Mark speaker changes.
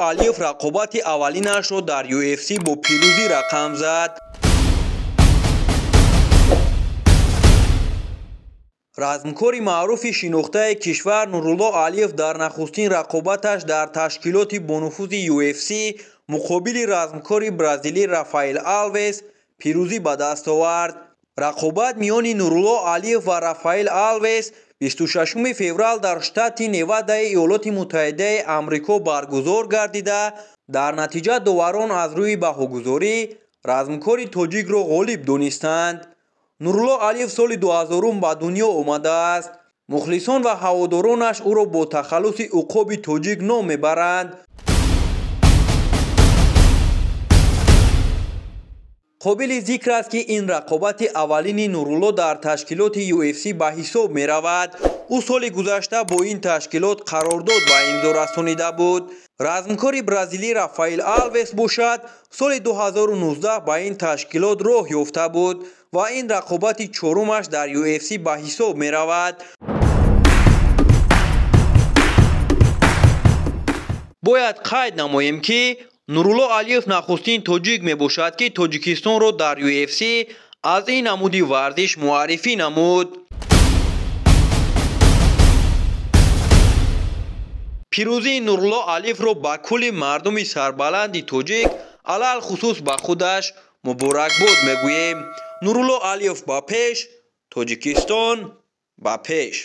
Speaker 1: Алиев рақобати аввалинашро дар UFC бо пирӯзӣ рақам зад. Размкори маъруфи шинохтаи кишвар Нурулло Алиев дар нахустин рақобаташ дар ташкилоти бонуфузи UFC муқобили размкори бразилӣ Рафаэл Алвес пирӯзӣ ба даст овард. Рақобат миёни Нурулло Алиев ва Рафаэл Алвес 26 феврал дар штати Невадаи Иёлоти Муттаҳидаи Амрико баргузор гардида, дар натиҷа доварон аз рӯи баҳогузорӣ размкори тоҷикро ғолиб донистанд. Нурулло Алиев соли 2000 ба дунё омадааст. Мухлисон ва ҳаводоронаш ӯро бо тахаллуси уқоби тоҷик ном мебаранд. Қобили зикр аст, ки ин рақобати аввалини Нурулло дар ташкилоти UFC ба ҳисоб меравад. Ӯ соли гузашта бо ин ташкилот қарордод ба имзо расонида буд. Размкори бразилӣ Рафаэл Алвес бошад, соли 2019 ба ин ташкилот роҳ ёфта буд ва ин рақобати чорумаш дар UFC ба ҳисоб меравад. Бояд қайд намоем, ки Нурулло Алиев нахустин тоҷик мебошад, ки Тоҷикистонро дар UFC аз ин намуди варзиш муаррифӣ намуд. Пирӯзии Нурулло Алиевро ба кулли мардуми сарбаланди тоҷик, алалхусус ба худаш муборакбод мегӯем. Нурулло Алиев ба пеш, Тоҷикистон ба пеш.